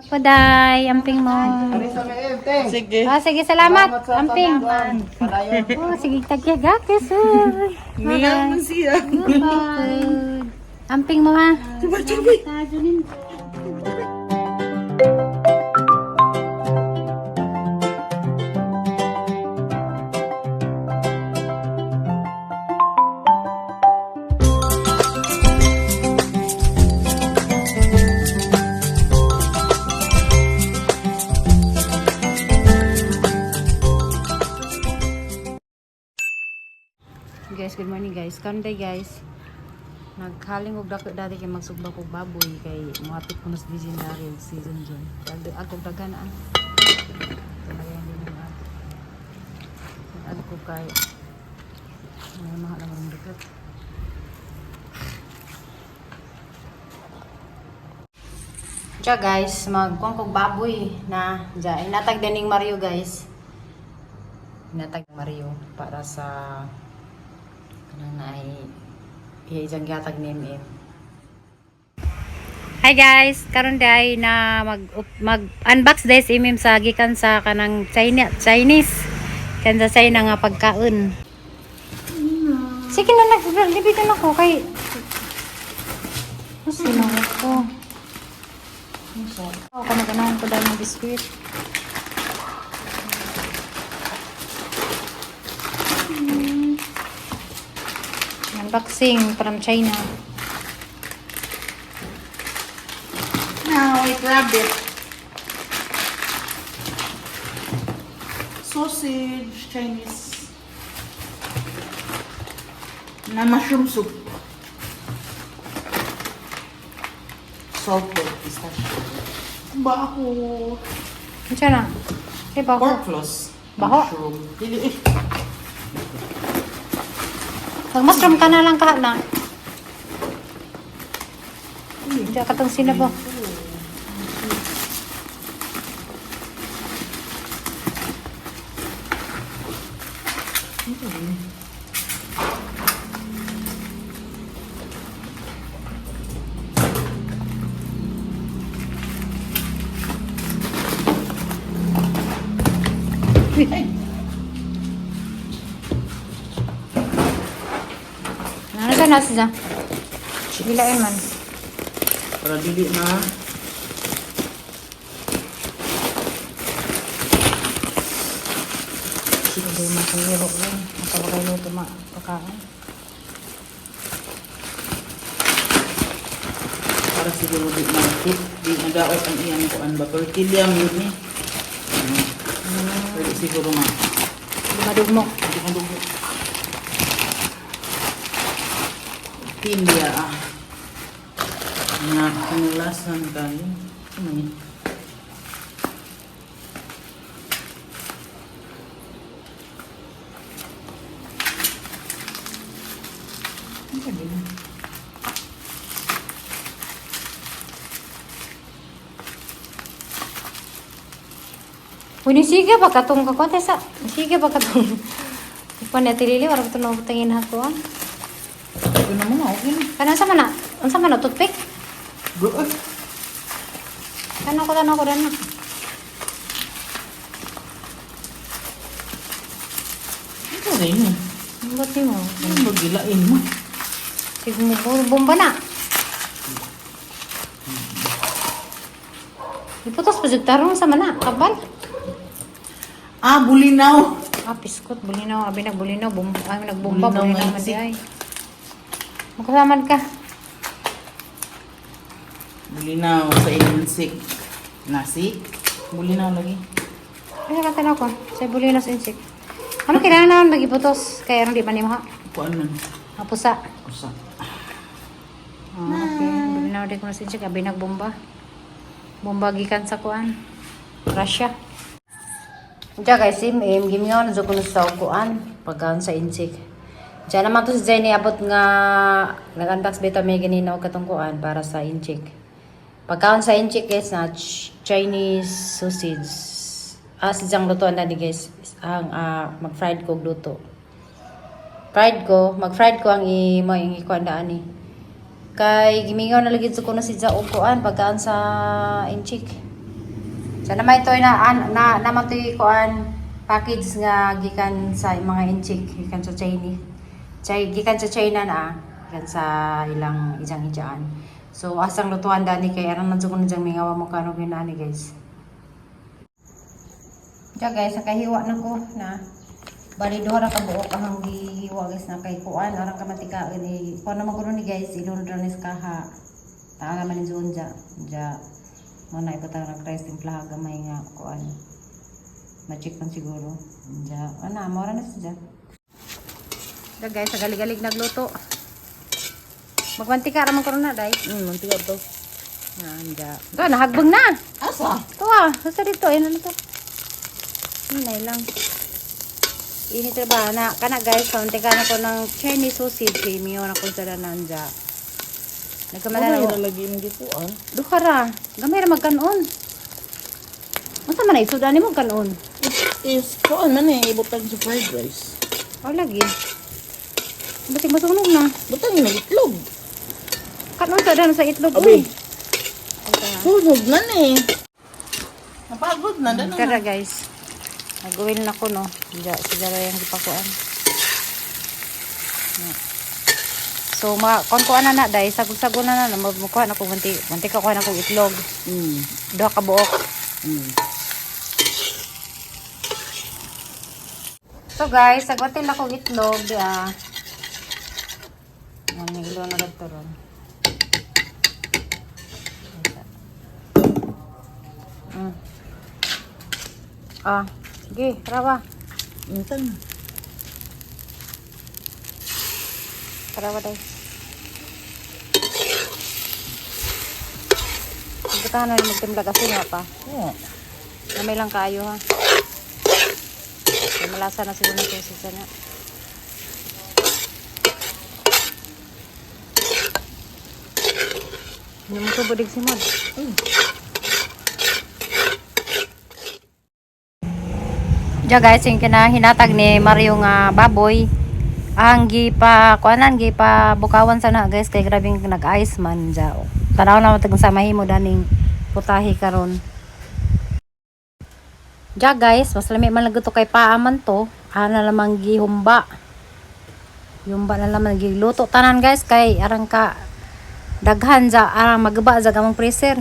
Kuday, amping mo. Sige. Ah, sige, salamat. Amping. Oh, sige, tagyaga, kesoy. Niya man siya. Bye. Amping mo ha. Guys, good morning guys. Kanday guys. Naghaling og dako dati kay magsugba kog baboy kay moapit ko mas legendary og season jud. Kag ako daghan ah. Tumayan din ang ato. Nag ko kay mga mahal ang daghan. Diya guys, magkuang kog baboy na diya. Inatag dining Mario guys. Inatag Mario para sa kanang naay iya isang gihatag ni MM. Hi guys, karon day na mag mag unbox day si MM sa gikan sa kanang China Chinese kan sa China nga pagkaon. Sige na naglibigan ako kay Sino ko? Oh, kano ganahan ko dahil ng biskuit. Unboxing from China. Now, wait, rabbit. Sausage, Chinese. Na mushroom soup. Salted pistachio. Baho. Ano siya na? Kay baho. Pork floss. Baho. Mushroom. Dili eh. Pag mushroom ka na lang ka na. Diyan ka tong sinabo. Ano siya nasa siya? Gilain man. Para dili na. Hindi makahiro yun. Matawagay luto pagkain. Para siguro di na di nagaot ang iyang kuan ba tortilla mo yun ni. Ano? Pwede siguro ma. Hindi madugmok. Hindi ko dugo. Tortilla ah. Nga kanulasan kayo. Ano ni? Ano din? Uy, sige ba katong kakuan sa? Sige ba katong Kuan na tilili wala ko tunong tingin ako ah. Okay na mo, okay na. Kanang sa man na? Unsa man na toothpick? Bro, eh. Kano ko tanaw ko dan. Ano rin eh? Ba't di mo? Ano ba gilain mo? Sige mo bomba na. Iputos pa jud tarong sa mana, kabal. Ah, bulinaw. Ah, piskot bulinaw, abi nagbulinaw, bomba, ay nagbomba Bulinaw bulinaw nga man si- di ay. Magkasaman ka. Bulinaw sa insik. Nasi? Bulinaw lagi. Ay, ka tanaw ko. Sa bulinaw sa insik. Ano kailangan naman magiputos kay aron di man nimo ha? Kuan man. Mapusa. Usa. Ah, okay. Bulinaw di ko na sa insik, abi nagbomba. Bomba gikan sa kuan. Russia. Diya guys, sim, gimingaw na ko sa kuan pagkaan sa insik. Diya naman to si Jenny abot nga nag-unbox beta may ganina og katong kuan para sa inchik. Pagkaon sa inchik guys na Chinese sausage. Ah, si Jang lutuan na ni guys ang mag-fried ko og luto. Fried ko, mag-fried ko ang imo yung ikuan daan ni. Kay gimingaw na lagi ko na si Ja og kuan pagkaan sa inchik. So naman ito na na naman to kuan package nga gikan sa mga inchik, gikan sa Chinese. Chay gikan sa China na gikan sa ilang ijang ijaan. So asang lutuan dani kay aron man jud ko na diyang mingawa mo kano ginani, guys. Diya guys, nakahiwa na ko na. Bali duha ra ka buok ang gihiwa, guys, na kay kuan arang ka mantika gani. Kuan naman kuno ni, guys, ilon ra ni sa kaha. Taa naman ni Jun dya. Dya mo na ibutang nag rice timplaha gamay nga kuan. Magic man siguro. Dya, ana mo ra na siya. Dya guys, sa galig-galig nagluto. Magmantika ra man kuno na day. Mantika to. Na, dya. To, nahagbang na. Asa? Ito ah, nasa dito. Ayun, ano to? Hinay lang. Init na ba? Na, kana guys, kaunti ka na ko ng Chinese sausage. Kay Mio na ko sa nanja. Nagkamala Ano na. na lagi imong gikuan? Duha ra. Gamay ra magkanon. Unsa man na isudan nimo kanon? Is kuan man eh ibutang sa fried rice. O lagi. Batik masunog na. Butang na itlog. Kanon sa dan sa itlog. Abi. Uy. Sunog na ni. Napagod na dano. Tara guys. Nag-uwil na ko no. Diya, sigara yung gipakuan. Na. So ma kon kuan na na dai sagol-sagol na na makuha na ko manti manti ka kuha na kog itlog. Duha ka buok. So guys, sagwatin na kog itlog diya. Ano ilo na dagto ron. Ah, sige, tara. Intan. Tara day. Butahan na rin magtimla kasi nga pa. Oo. Gamay lang kaayo ha. Kaya malasa na siguro ng sausage na. Hindi mo tubo si Mod. Diya guys, yung kinahinatag ni Mario nga baboy. Ang gipa, kuanan, gipa bukawan sana guys, kay grabing nag-ice man dya. Tanaw na matag sa mahimo daning putahe karon. Diya guys, mas lami man lang to kay paa man to. Ana lamang gihumba. Humba na lamang giluto tanan guys kay arang ka daghan ja arang magaba ja among freezer.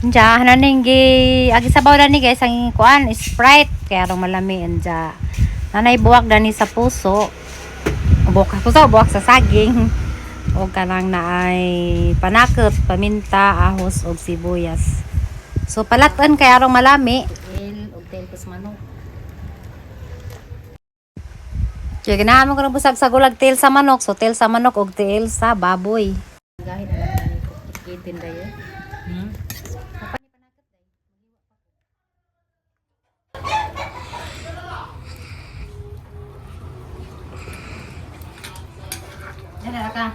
Diya, naning gi agi sabaw dani guys ang kuan Sprite kay arang malami anja. Nanay buwak dani sa puso. Buwak sa puso, buwak sa saging. O kanang naay panakot, paminta, ahos og sibuyas. So palatan kay arang malami. El og tel pas manok. Kaya ganahan mo ko busag sa gulag tail sa manok, so tail sa manok og tail sa baboy. Gahit na lang ko. Itin dayo. Dara ka.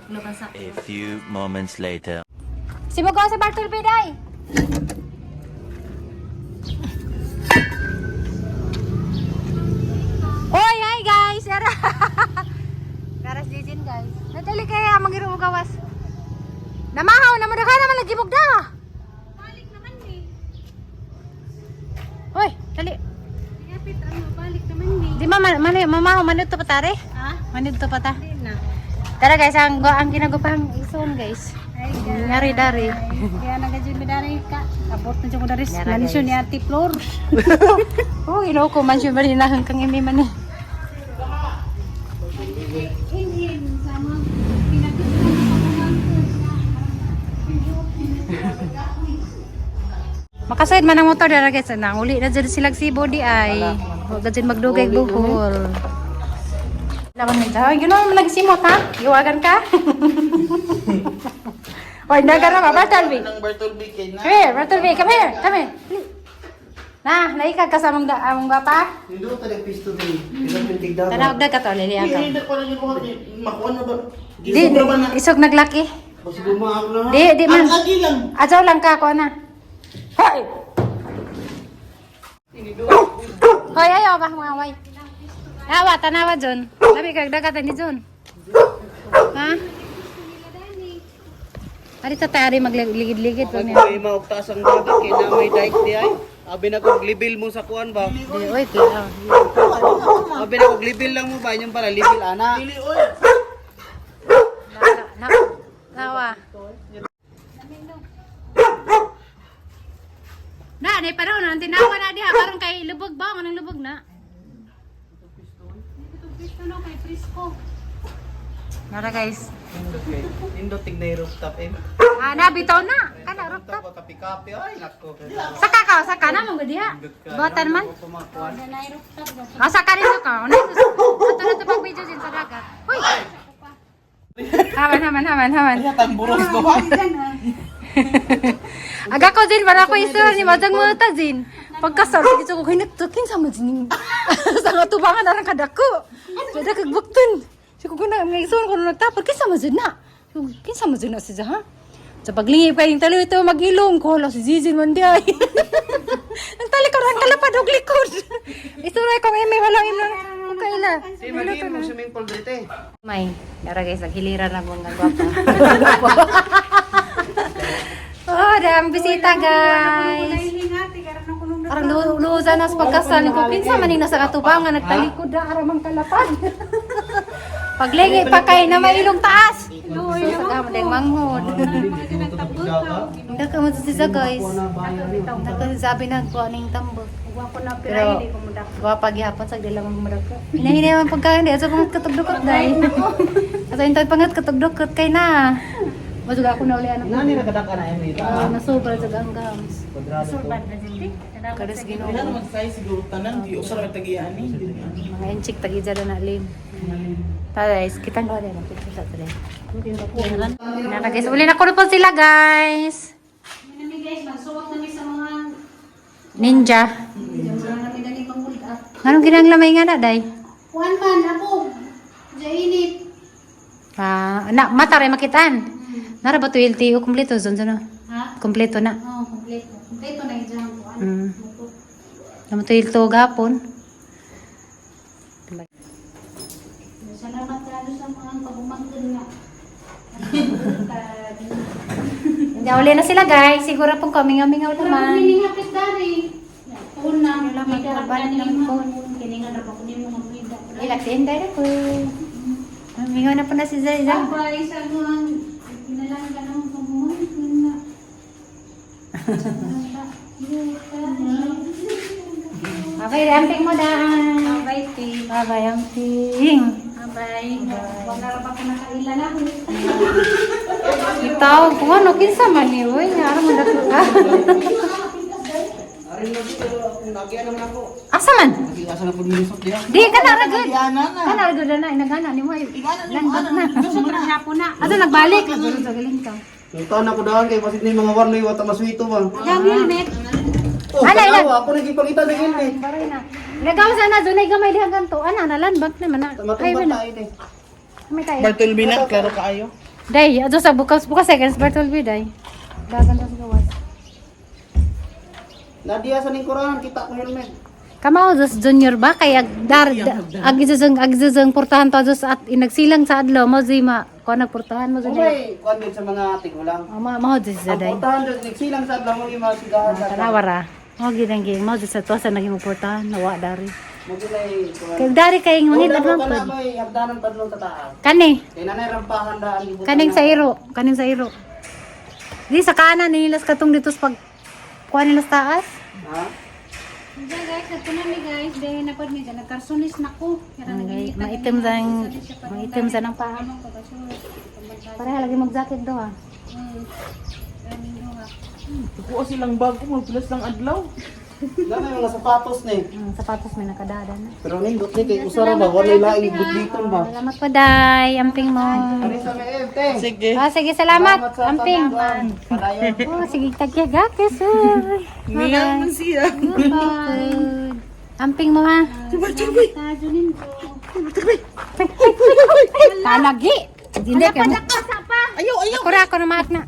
Lukan sa. A few moments later. Simugaw sa Bartol Biday. Oy, hi guys. Ara. Garas Jijin guys. Natali kaya mangiro mo gawas. Namahaw na mo ka naman lagi mugda. Balik naman ni. Hoy, dali. Kapit ano, balik naman ni. Di ma man man mamahaw man to patare. Ha? Manid to pata. Hindi na. Tara guys, ang ginagupang ison guys. Ay, guys. Ngari dari. Kaya nagajud mi dari ka. Abot na jud ko dari Nara, mansyon guys. ni Ate Flor. Oh, ginoo ko man siya na kang imi man eh. Inhin sama pinagustuhan ko Makasayod man ang motor dara guys. Nanguli na dyan silag sibo di ay. Huwag na dyan magdugay buhol. Laban na dyan. Yun naman nagsimot ha? Iwagan ka? Oy, naga na ba? Bartleby. Nang Bartol B kay na. Come here, Bartleby. Come here. Come here. Dali. Na, naikag ka sa among, among bapa. Hindi ko talaga pisto din. Ilang yung tigda. Tanaw na ka to, lili ka. Hindi ko na yung makuha na ba? Di, Di ba na? isog naglaki. Kasi gumaak na. Di, di man. Ang agi lang. Ajaw lang ka ako na. Hoy! Hoy, ayaw ba mga way? Nawa, tanawa, Jun. Labi kag dagatan ni Jun. Ha? Ari ta tayo magligid-ligid pa niya. May maugtaas ang dagat kay na may dike di ay. Abi na kog libil mo sa kuan ba? Di, oy, kaya. Abi na kog libil lang mo ba inyong para libil ana. Dili oy. Na, nawa. Na, nay panahon na tinawa na diha karon kay lubog ba anong lubog na? Ito no kay Frisco. Nara guys. Indot tignay rooftop eh. Ah, na bitaw na. Kana rooftop. Kape-kape ay nako. Saka ka, saka na mo diha. Buhatan man. Danay rooftop. Ah, saka rin ka. Ano ito? Ato na ito pag video din sa dagat. Hoy. Haman, haman, haman, haman. Tamburos ko ha. Aga ko din para ko isura ni madang mo ta din. Pagkasal sige ko hinat kin sa majning. Sa nga tubangan arang kadako. Kada kagbukton. Sige ko na may isuon ko na nagtapad kinsa man jud na. Kinsa man jud na siya ha. Sa paglingip kay talo ito magilong ko hala si Zizin man di ay. Ang tali ko rang kalapad og likod. Isura ko may wala imo. Okay la. Si magi mo swimming pool dito eh. May, dara guys, naghilira na mga gwapa. Oh, dam bisita guys. Nahihinga, tigaran ako nung Parang luusan na sa pagkasal ko. Kinsa man yung nasa katubangan, nagtalikod na aramang kalapad. Paglingi pa kay na mailong taas. So, sa gamang manghod. Hindi ka mo sa guys. Hindi ka sabi na kuha ning tambok. Wa ko na Pero, pira hindi ko mo dak. Gwapa gihapon sa dila mong madako. Hinahinay man pagkain di sa pangat katugdukot dai. Ato intay pangat katugdukot kay na. Masug ako na uli anak. Nani nakadaka na eh Ah, nasobra sa ang gams. Kwadrado to. Sulban na jud. Kadas Ginoo. Kailan naman size siguro tanan di usar may tagiyaan ni. Mga inchik tag ija na lim. Tara guys, kitang gawa din picture sa tali. Nara guys, uli na ko na po sila guys. Nami guys, magsuot nami sa mga Ninja. mga nami dani panguld up. Nganong ginanglamay nga na day? Kuan man ako. Jainit. Ah, na mata ray makitaan. Nara ba to LTO kompleto zon zon. Ha? Kompleto na. Oh, kompleto. Kompleto na gyud ang kuan. Namo to LTO gapon. Salamat lalo sa mga pagumangkon nga. Hindi, uli na sila guys. Siguro pong kamingaw-mingaw naman. Miningapit dari. Phone na, Salamat, balik ng phone. Kiningan ra ba ko nimo nga muida. Ilak din tayo ko. Mingaw na po na si Zayza. Sabay sa mga kinalanggan naman pagumangkon nga. Okay, amping mo daan. Bye, Tim. Bye-bye, amping. Bye. Wala ra ba ko nakaila na. Itaw, kung ano, kinsa man ni, uy, nga, aram mo dako ka. Arin na dito nagyan naman ako. Asa man? Asa na pud minisot diha. Di, ka na ragod. Ana na. Ka na ragod na, inagana ni mo. Landbag na. Siya po na. Ato, nagbalik. Lagod sa galing ka. Nagtaon ako daan kay basit ni mga warnoy wata maswito ba. Yang helmet. Oh, Ala, ilan? tanawa, ako nagipangita sa helmet. Baray na. Nagawa sana, doon ay gamay diha ganto. Ana, nalandbag naman na. Ay, Matumbang wala. tayo eh. May tayo. Bartolome na klaro kaayo. Day, ato sa bukas, bukas seconds, Bartolby, day. Dagan sa gawas. Nadia sa ning Quran kita ko helmet. Kamao dos junior ba kay ag dar ag isang ag isang portahan to dos at inagsilang sa adlaw mo zima ko nagportahan mo jud. Okay, kuan din sa mga tigulang. Mo mo jud sa Ang day. portahan doon, nagsilang sa adlaw mo yung mga sigahan sa adlaw. Tanawa ra. Mo gid ang gi mo jud sa tuwa sa naging portahan nawa dari. Mo gilay kuan. Kay dari kay mangit Wala adlaw ko kana pud. may hagdanan padlong sa taas. Kani Kay nanay rampahan daan gibutan. kaning sa iro, kaning sa iro. Di sa kanan nilas katong dito sa pag kuha nila sa taas. Ha? Diyan guys, nagpo nami guys, dahil napod mi dyan, nagkarsunis na ko. Maitim sa maitim sa nang paa. Pareha lagi mag-jacket do ha. Kuha silang bago mo pilas lang adlaw. Dami mga sapatos ni. Sapatos may nakadada na. Pero nindot ni kay usara ba wala laing budliton ba. Salamat po, Day. Amping mo. Ani sa may te. Sige. Ah, sige, salamat. sa Amping. tanan. Padayon. Oh, sige, tagyaga ka, sir. Niya man siya. Bye. Amping mo, ha? Talagi. Hindi ka. Ayaw, ayaw. Ako ra, ako na maak na.